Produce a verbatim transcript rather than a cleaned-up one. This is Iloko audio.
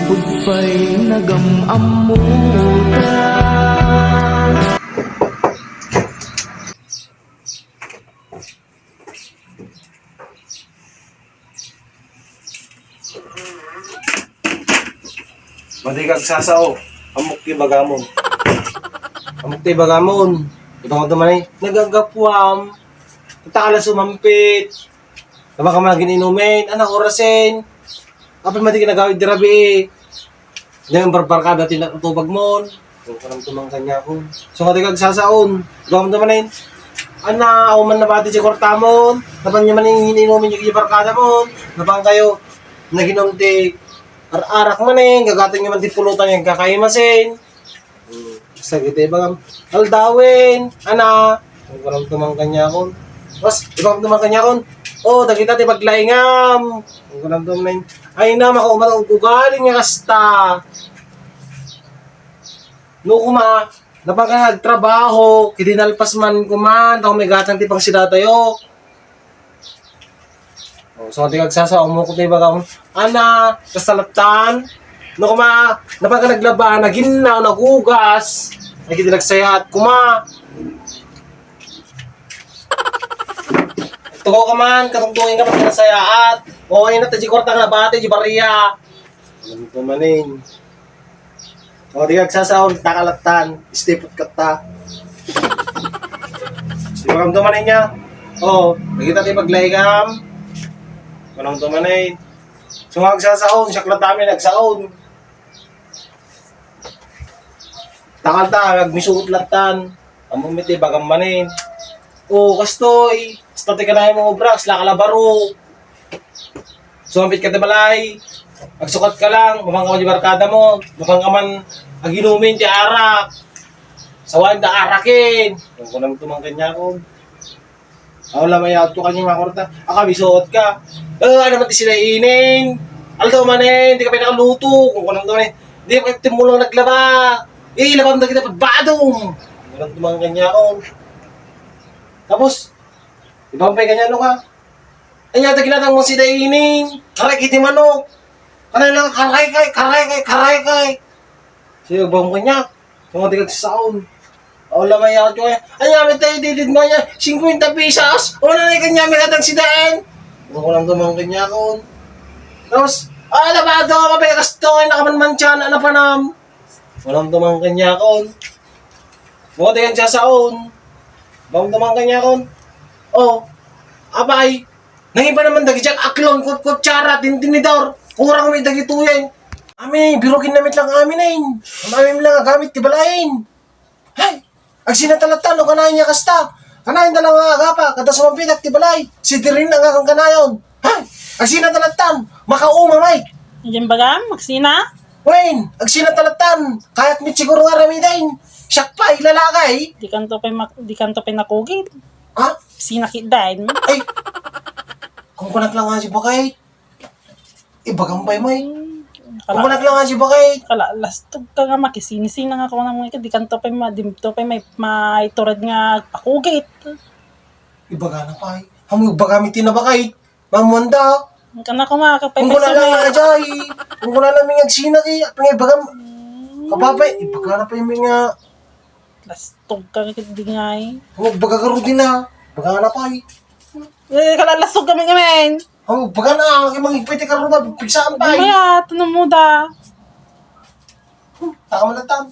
Pay nagam-ammuta. Madi kag sasao, ammok ti bagamon. Ammok ti bagamon. Ito nga tumanay, nagagapuam. Tata ka lang sumampit. Tama ka man gin-inumin. Anong orasin? Apay madi kinagawid di rabii? Diyan barbarkada ti natutubag mon. Kung kanam tumang kanya ko. So, kadi kag sasaon. Gawam naman eh. Ana, awan man nabati si kwartamon. Napan niya man yung ininumin yung barkada mon. Napan kayo, naginom ti ar-arak man eh. Gagatan niya man ti pulutan yung kakaimasin. Hmm. Sagit eh, bagam. Aldawin. Ana. Kung kanam tumang kanya ko. Mas, ibang tumang kanya ko. Oh, dagita ti paglaingam. Kung kanam tumang. Ay na, makaumat ang ugali nga kasta. No, kuma, napaka nagtrabaho, kidinalpas man kuman, tao may gatang ti pangsidatayo. Oh, so, di kagsasa, umukot na ibaga, ana, kasalatan. No, kuma, napaka naglaba, naginnaw, nagugas, ay, kidi nagsayaat, kuma. Tugaw ka man, katungtungin ka man, nasayaat. O, ay, nata, di kwarta nga nabati, di bariya. Alam ko manin. O, di kagsasaon, takalatan, istipot ka ta. Di ba kamto manin niya? O, nakita tayo paglaigam. Walang to manin. So, agsasaon, siya klat namin, nagsaon. Takal ta, agmisuot latan. Amo miti, bagam manin. O, kastoy, basta ti kanay mo obra, sila kalabaro. Sumampit ka ti balay, agsukat ka lang, mapang ka man di barkada mo, mapang ka man aginumin ti arak. Sawayan da arakin. Kung kunam tumang kanya ko. Aw, lamay ato kanya makorta. Aka, bisuot ka. Eh, ano man ti sila inin? Aldaw man eh, hindi ka pinakaluto. Kung kunam tumang eh, hindi ka timulang naglaba. Eh, labam na kita pagbadong. Kung kunam tumang kanya ko. Tapos, ibang pa kanya no ka? Anya ta ginatang mo si Daini. Karay kiti manok. Kanay lang, karay kay, karay kay, karay kay. Sige, bang kanya. Yung mga tigag saon. O, lamay ako, tiyo, eh. Anya, may tayo, didid mo niya. Singkwenta pesos. O, na, kanya, may katang si Dain. Ano ko lang tumang kanya, kon. Tapos, ah, labado, mabay, kasto, ay, nakamanman siya, na, napanam. Walang tumang kanya, kon. Mo, tigag sasaon. Bang tumang kanya, kon. Oh, abay. Nangiba naman dagiti aklon, kut-, kutsara, tintinidor. Kurang mi dagitoyen. Amin, birukin namit lang amin, eh. Ang amin lang agamit ti balayin. Hay! Agsina ta latta no kanayon nga kasta. Kanayon ta lang nga agapa, kada sumampitak ti balay. Sidirin ang akong kanayon. Hay! Agsina ta lattan. Makauma, Mike. Diyan bagam, agsina? Wen, agsina ta lattan. Kayat mi siguro nga ramiden. Siak pa, ilalakay. Di kanto pa'y mak-, di kanto pa'y nakugit. Ha? Sinakit din. Ay! Kung kunak lang nga si Bakay. Ibagam pa'y may. Hmm, Kung kala-, kunak lang nga si Bakay. Kala, lastog ka nga makisinisina nga kung ano nga, di kanto pa'y ma-, di to pa'y may, may turad nga pakugit. Ibaga na pa'y. Hamu ibaga mi tinabakay. Mamuanda. Ang kana ko nga, kapay Kung may kuna lang sumay. Nga ajay. Kung kuna lang may agsinag eh. Apay nga ibagam. Hmm. Kapapay, ibaga na pa'y may nga. Lastog ka nga di nga eh. Hamu ibaga ka Rudy na. Ibaga na pa'y. Eh, kala lastog kami ngamin. Hamu ibaga na. Ang imang ipay ti karuba. Pigsaan pa'y. Maya, tanong mo da. Tama na tam.